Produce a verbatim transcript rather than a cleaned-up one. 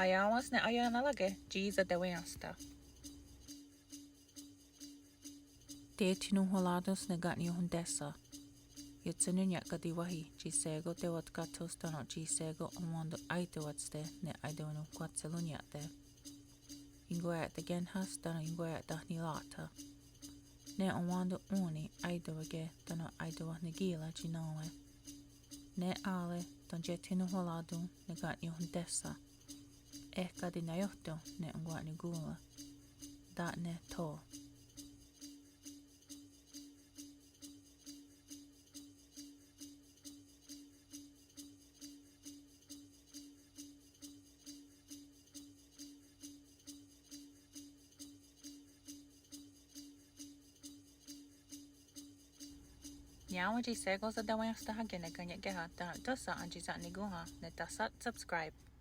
Aiá:wens ne aionará:ke' tsi satewé:enhsta. Teiethinonhwerá:tons ne ken' niiohontésha. Iotsión:niahka' tsi wáhi tsi shé:kon tewatkáhthos tánon tsi shé:kon enwá:ton' aetewátste' ne aetewanohkwa'tsherónniahte'. Ionkwaia'takénhas tánon ionkwaia'tahnirá:tha' ne enwá:ton' ó:ni' aetewá:ke' tánon aetewahnekì:ra' tsi nón:we. Ne á:re' tentiehthinonhwerá:ton ne ken' niiohontésha. Eh káti' naióhton ne onkwa'nikòn:ra'. Tátne tho. Niá:wen tsi shé:kon satewé:enhstahake' ne kanien'kéha' tánon' tóhsa entsi'tsa'nikón:ha' ne tahsat subscribe.